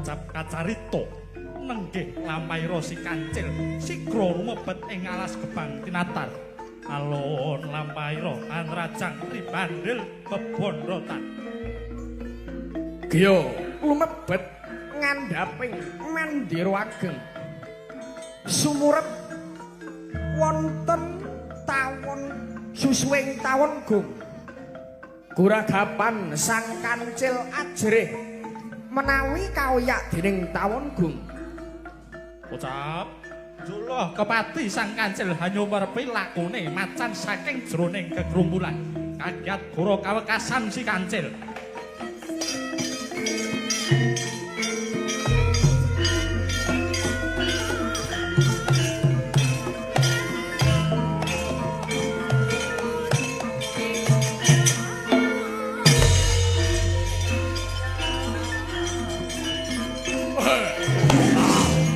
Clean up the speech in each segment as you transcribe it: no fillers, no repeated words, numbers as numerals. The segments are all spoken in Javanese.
Kocap kacarita nenggih lampahira si kancil sigra rumebet ing alas Gebang Tinatar. Alun lampahira anrajang ribandil bebondrotan. Gya lumebet ngandhaping mandira ageng. Sumurep wonten tawon susuwing tawon gung. Guragapan sang kancil ajrih menawi kaoyak dening tawon gung. Kocap Juloh kepati sang kancil hanyo merepi lakune macan saking jroning kegrumbulan. Kagiat goro kawekasan si kancil.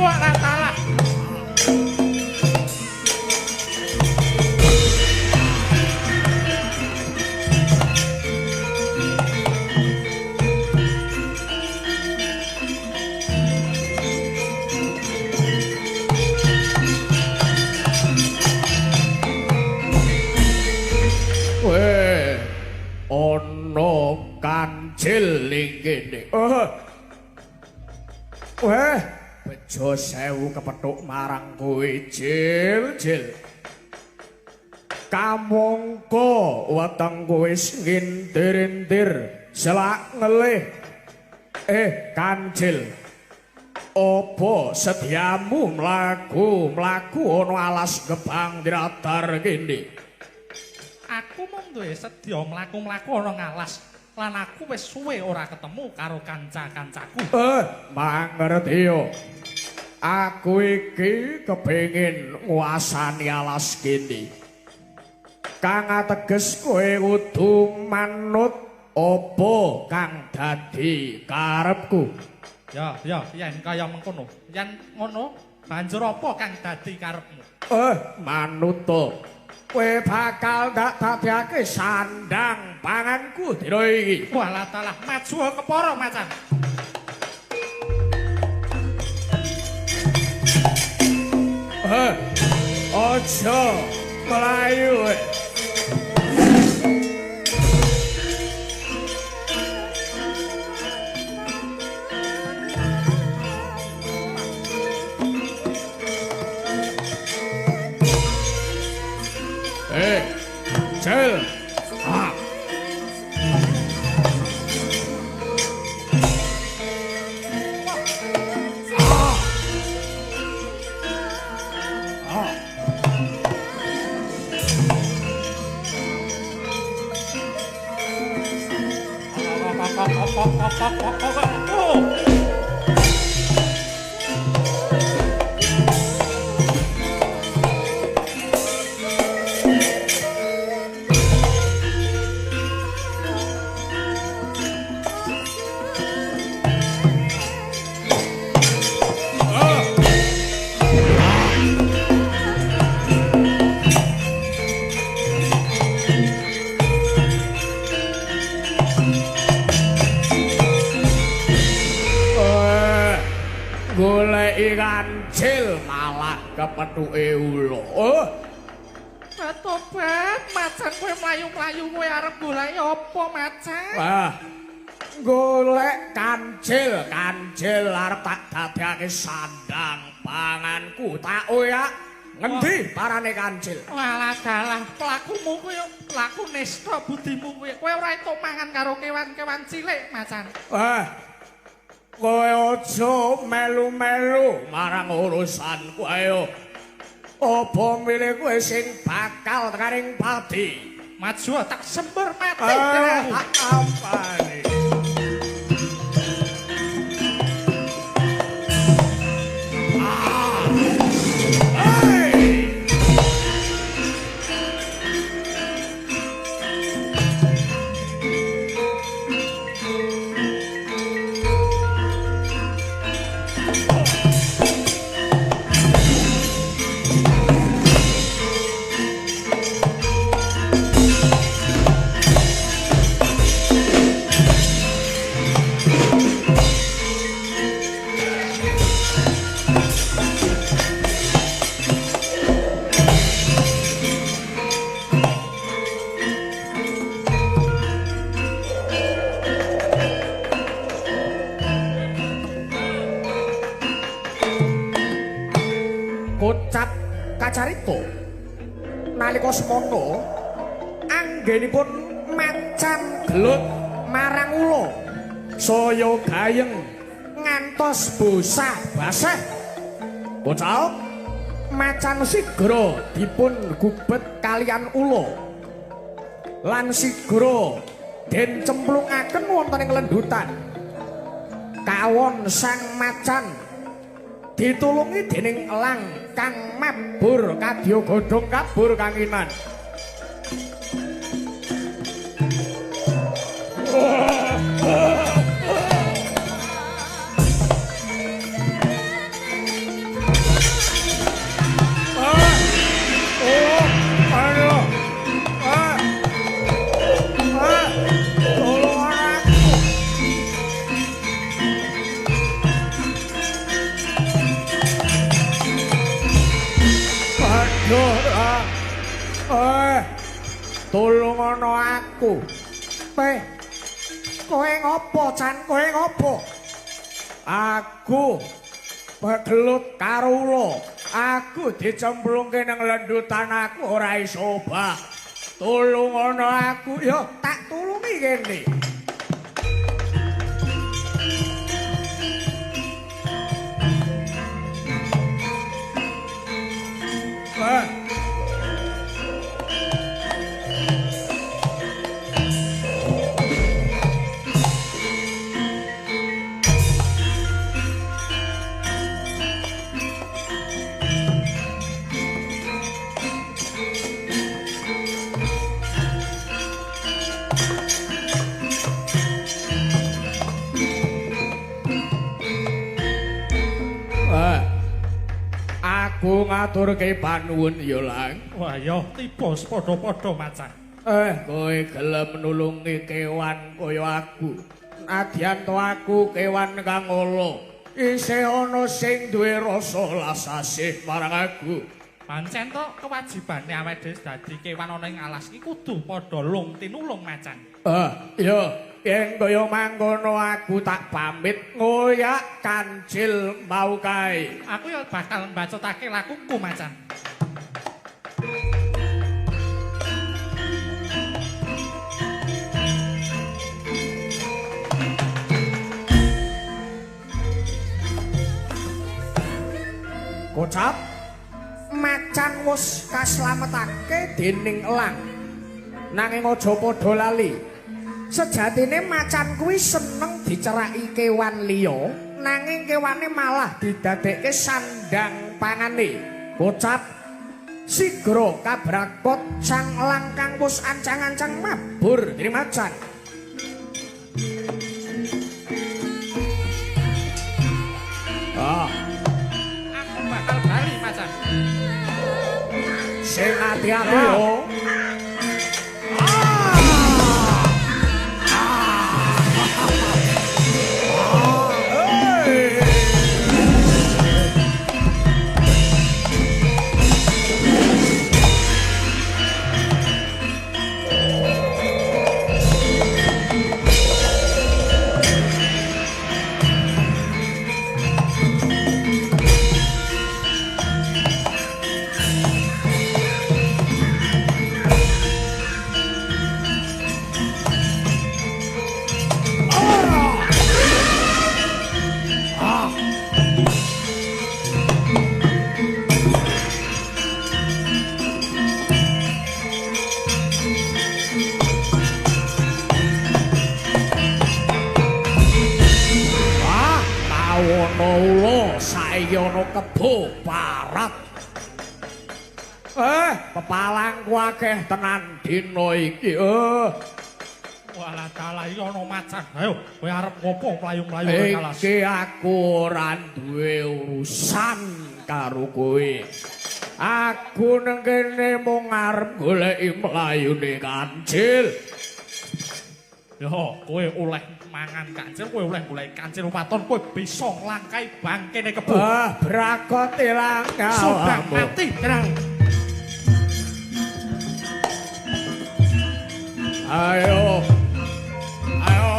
Wah, talah. Weh, ana kancil ing kene. Weh, bejo sewu kepethuk marang kowe, Jil, Jil. Kamangka weteng kowe wis ngintir-intir selak ngelih. Kancil. Apa sediamu mlaku-mlaku ana alas Gebang Tinatar kene? Aku mung duwe sedya mlaku-mlaku ana ngalas lan aku wis suwe ora ketemu karo kanca-kancaku. Mangerti yo. Aku iki kepengin nguasani alas kene. Kang ateges kowe kudu manut apa kang dadi karepku. Ya, ya, yen kaya mengkono. Yen ngono, banjur apa kang dadi karepmu? Manut to. Kowe bakal tak dadekake sandang panganku dina iki. Walah talah, maju kepara macan. Aja mlayu. Cel. Ah. Ah. Ah. Goleki kancil malah kepethuke ula. Oh. Tobat, macan kowe mlayu-mlayu kowe arep goleki apa macan? Wah. Golek kancil, kancil arep tak dadekake sandang panganku. Tak oyak ngendi parane kancil? Walah dalah, pelakumu kowe pelaku nista budimu kowe. Kowe ora entuk mangan karo kewan-kewan cilik macan. Wah. Kowe aja melu-melu marang urusanku ayo. Apa milih kowe sing bakal tekaning pati? Maju tak sembur mati aku. Apane? carita. Nalika semono anggenipun macan gelut marang ula saya gayeng ngantos bosah basah. Bocah macan sigra dipun gubet kalian ula lan sigra den cemplungaken wonten ing lendutan. Kawon sang macan ditulungi dening elang kang mabur kadya godhong kabur kanginan. Tolong ana aku. Kowe ngopo, Chan? Kowe ngopo? Aku begelut karo ula. Aku dicemplungke nang lendutan, aku ora iso obah. Tolong ana aku, ya tak tulungi kene. Aku ngaturke panuwun ya, Lang. Wah, ya tiba padha-padha macan. Kowe gelem nulungi kewan kaya aku. Nadyan to aku kewan kang ala, isih ana sing duwe rasa lasasih marang aku. Pancen to kewajibane awake dhewe dadi kewan ana ing alas iki kudu padha lung tinulung macan. Ya, yen kaya mangkono aku tak pamit ngoyak kancil mau kae. Aku ya bakal mbacutake lakuku macan. Kocap, macan wis kaslametake dening elang. Nanging aja padha lali. Sejatine macan kuwi seneng diceraki kewan liya, nanging kewane malah didadekke sandang pangane. Kocap sigra kabrakot sang elang kang wis ancang-ancang mabur dening macan. Aku bakal bali macan. Sing ati-ati yo. Saiki ana kebo parat. Pepalangku akeh tenan dina iki. Walah dalah iki ana macan. Ayo, kowe arep ngopo mlayu-mlayu ning alas? Iki aku ora duwe urusan karo kowe. Aku nang kene mung arep goleki mlayune kancil. Yo, kowe oleh mangan kancil, kowe oleh golek kancil waton, kowe bisa nglangkai bangkene kebo. Brakot ilang. Sudah mati tenang. Ayo. Ayo.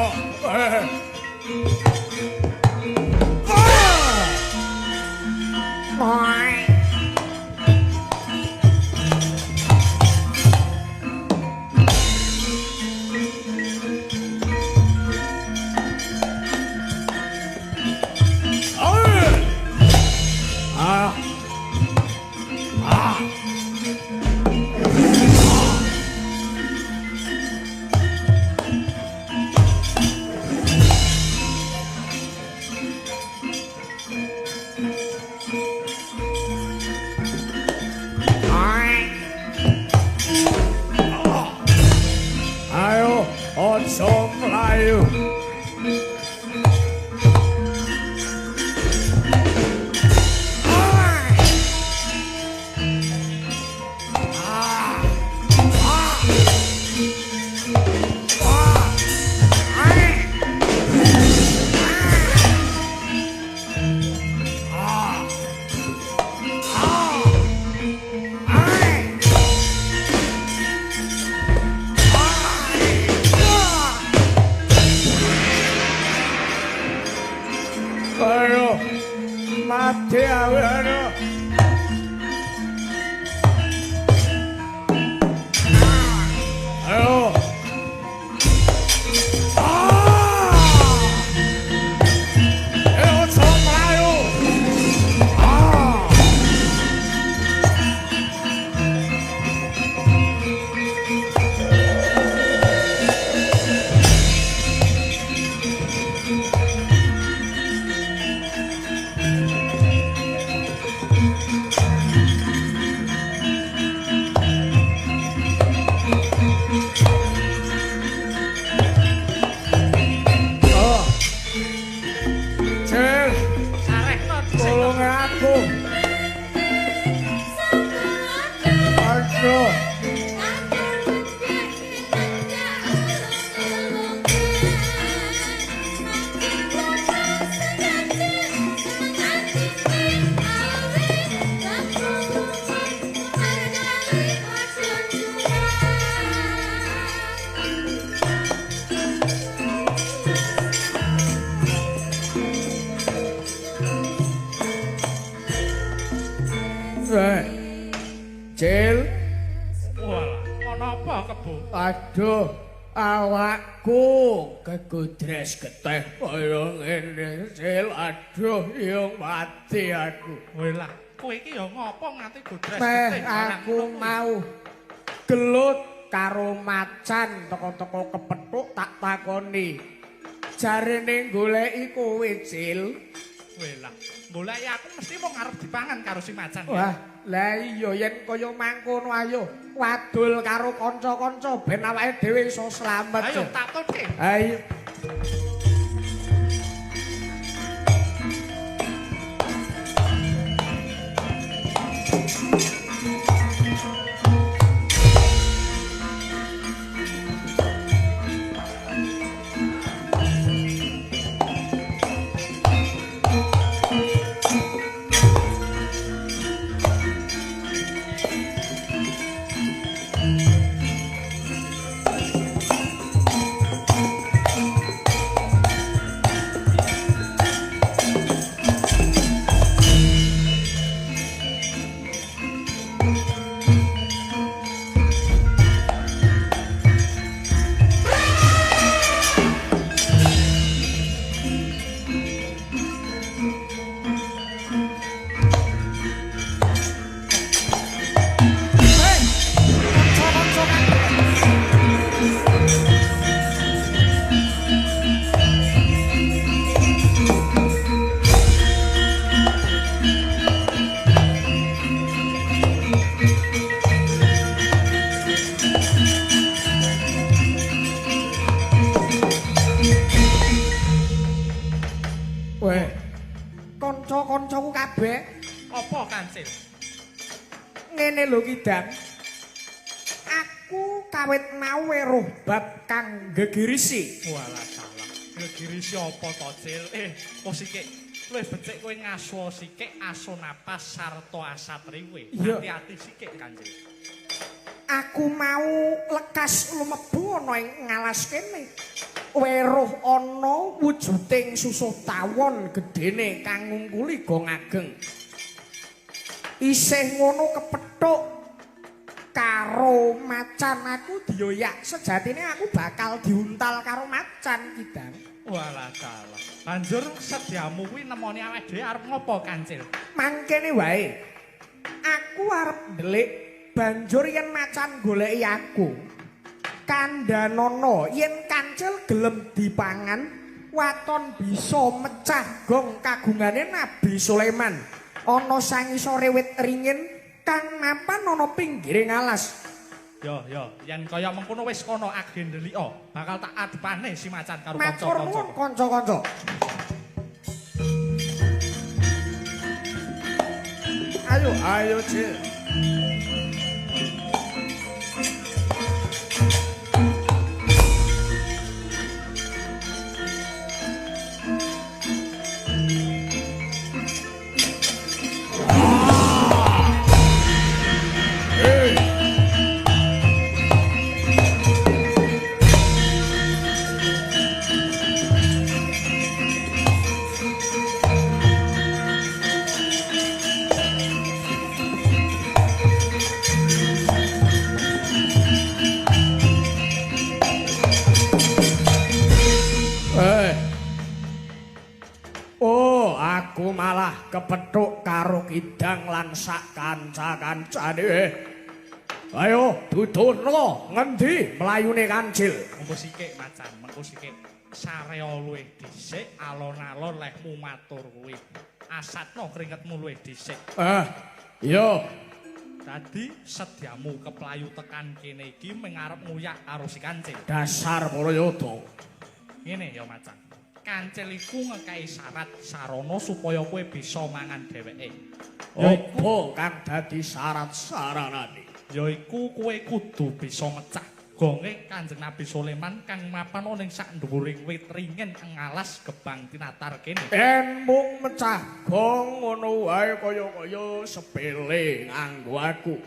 Mati aku. Aduh. Ayo. Cil. Walah, ngono apa kebo? Aduh, awakku kegodres getih kaya ngene, Cil. Aduh, yo mati aku. Walah, kowe iki yo ngopo nganti godres getih? Aku mau gelut karo macan teko-teko kepethuk tak takoni. Jarene goleki kowe, Cil. Walah, goleki aku mesti mung arep dipangan karo si macan. Wah, lah iya yen kaya mangkono ayo wadul karo kanca-kanca ben awake dhewe iso slamet. Ayo tak tutke. Ayo. Kanca-kancaku kabeh apa kancil? Ngene lho Kidang. Aku kawit mau weruh bab kang gegirisi. Walah salah. Gegirisi apa to, Cil? Kok sikik luwih becik kowe ngasuh sikik aso napas sarta asatriwe. Hati-hati sikik kancil. Aku mau lekas lumebu ana ing ngalas kene. Weruh ana wujuding susuh tawon gedene kang ngungkuli gong ageng. Isih ngono kepethuk karo macan aku dioyak. Sejatine aku bakal diuntal karo macan Kidang. Walah dalah. Banjur sediamu kuwi nemoni awake dhewe arep ngopo kancil? Mangkene wae. Aku arep ndelik banjur yen macan goleki aku. Kandhanono yen kancil gelem dipangan waton bisa mecah gong kagungane Nabi Sulaiman. Ana sangisore wit ringin kang mapan ana pinggire ngalas. Yo yo, yen kaya mengkono wis kono agen ndelika, bakal tak adepane si macan karo kanca-kanca. Matur nuwun kanca-kanca. Ayo ayo Cil. Aku malah kepethuk karo kidang lan sak kanca-kancane. Ayo dudono ngendi mlayune kancil. Mengko sikik macan, mengko sikik. Sarya luwih dhisik, alon-alon lehmu matur kuwi. Asatno kringetmu luwih dhisik. Iya. Dadi sedyamu keplayu tekan kene iki mung arep nguyak karo si kancil. Dasar para yada. Ngene ya macan. Kancil iku ngekei syarat sarana supaya kowe bisa mangan dheweke. Apa kang dadi syarat saranane? Yaiku kowe kudu bisa mecah gonge Kanjeng Nabi Sulaiman kang mapan ana ing sak dhuwuring wit ringin ing alas Gebang Tinatar kene. Yen mung mecah gong ngono wae kaya-kaya sepele nganggo aku.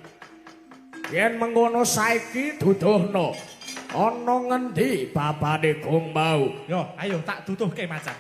Yen mengkono saiki duduhno ana ngendi bapane gong mau? Yo, ayo tak duduhke macan.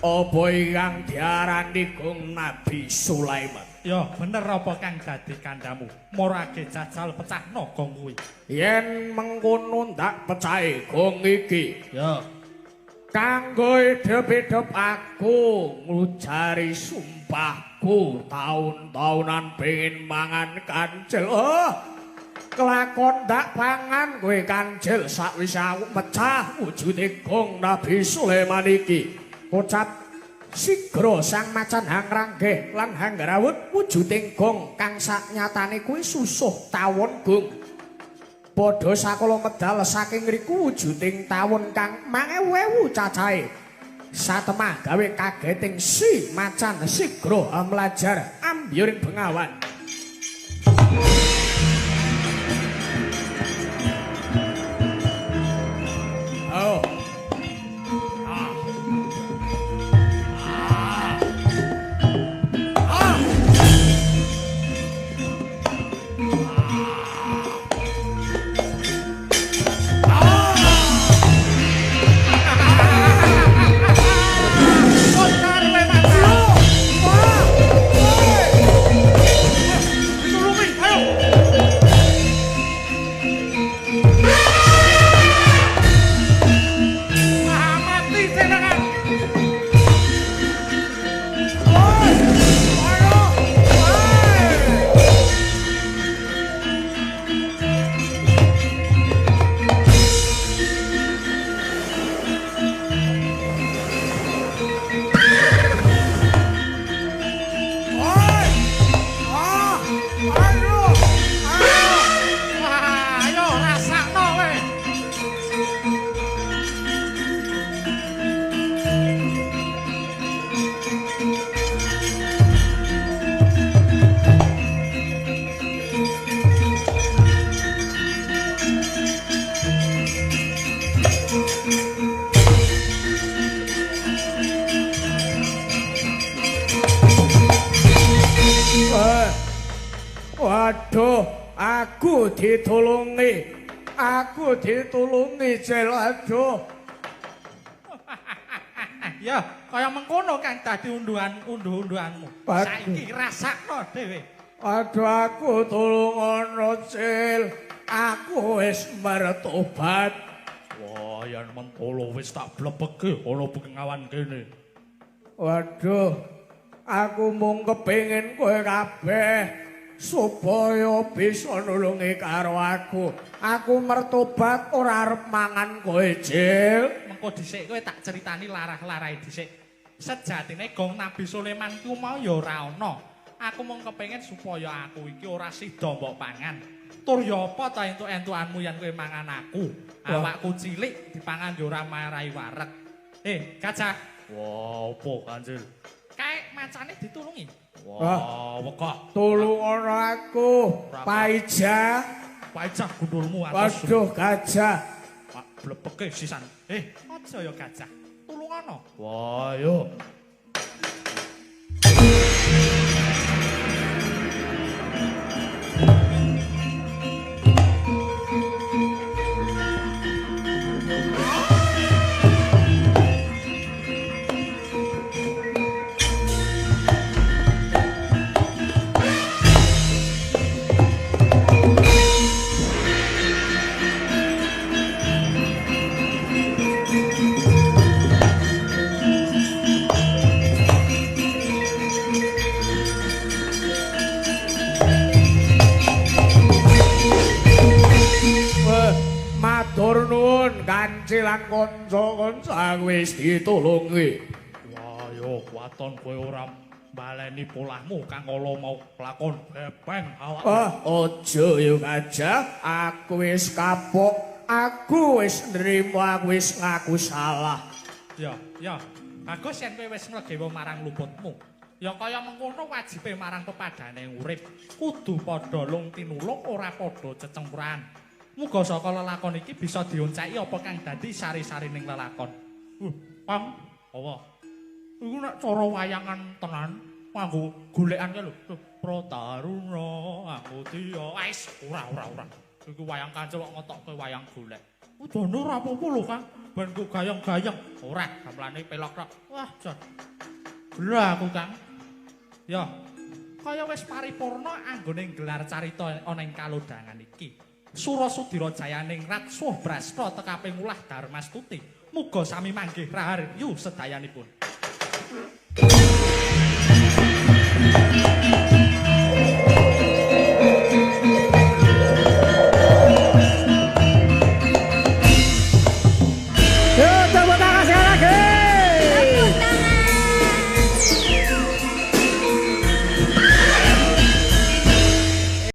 Apa ingkang diarani gong Nabi Sulaiman? Ya, bener apa kang dadi kandhamu. Morage jajal pecahno gong kuwi. Yen mengkono ndak pecahe gong iki. Ya. Kanggo idhep-idhep aku ngujari sumpahku taun-taunan pengin mangan kancil. Oh, kelakon ndak pangan kowe kancil sakwise aku mecah wujude gong Nabi Sulaiman iki. Kocap sigra sang macan hangranggeh lan hangrawut wujuding gong kang saknyatane kuwi susuh tawon gong. Padha sakala medal saking ngriku wujuding tawon kang mangewu-ewu cacahe. Satemah gawe kageting si macan sigra amlajar ambyuring bengawan. Oh. Waduh, aku ditulungi. Aku ditulungi, Cil. Aduh. Ya, kaya mengkono kang dadi unduhan unduh-unduhanmu. Saiki rasakno dhewe. Aduh, aku tulungono, Cil. Aku wis mertobat. Wah, yen mentolo wis tak blebeke ana bengawan kene. Waduh, aku mung kepengin kowe kabeh supaya bisa nulungi karo aku. Aku mertobat ora arep mangan kowe, Cil. Mengko dhisik kowe tak critani larah-larahe dhisik. Sejatine gong Nabi Sulaiman ku mau ya ora ana. Aku mung kepengin supaya aku iki ora sida mbok pangan. Tur ya apa ta entuk-entukanmu yen kowe mangan aku? Awakku cilik dipangan ya ora marai wareg. Gajah. Wah, opo Kancil? Kae macane ditulungi. Wah, wegah. Tulungono aku, Paijah. Paijah gundulmu atus. Waduh, Gajah. Pak blebeke sisan. Aja ya Gajah. Tulungono. Wah, yo. Matur nuwun Kancil lan kanca-kanca wis ditulungi. Wah, yo waton kowe ora baleni polahmu kang ala mau lakon bebeng awakmu. Ah, aja yo Gajah, aku wis kapok, aku wis nrimo, aku wis ngaku salah. Ya, ya. Bagus yen kowe wis nglegewa marang luputmu. Ya kaya mengkono wajibe marang pepadane urip. Kudu padha lung tinulung ora padha cecengkuran. Muga saka lelakon iki bisa dionceki apa kang dadi sari-sarining lelakon. Pang, apa? Iku nek cara wayangan tenan nganggo golekan kae lho. Prataruna aku tiya. Wis, ora. Iku wayang kancil kok ngetokke wayang golek. Udane ora apa-apa lho, Kang. Ben ku gayeng-gayeng. Ora, gamelane pelok tok. Wah, jan. Gela aku, Kang. Ya, kaya wis paripurna anggone nggelar carita ana ing kalodhangan iki. Surasudira Jayaningrat Suh Brasta tekape ngulah Darmastuti. Muga sami manggih raharyu sedayanipun.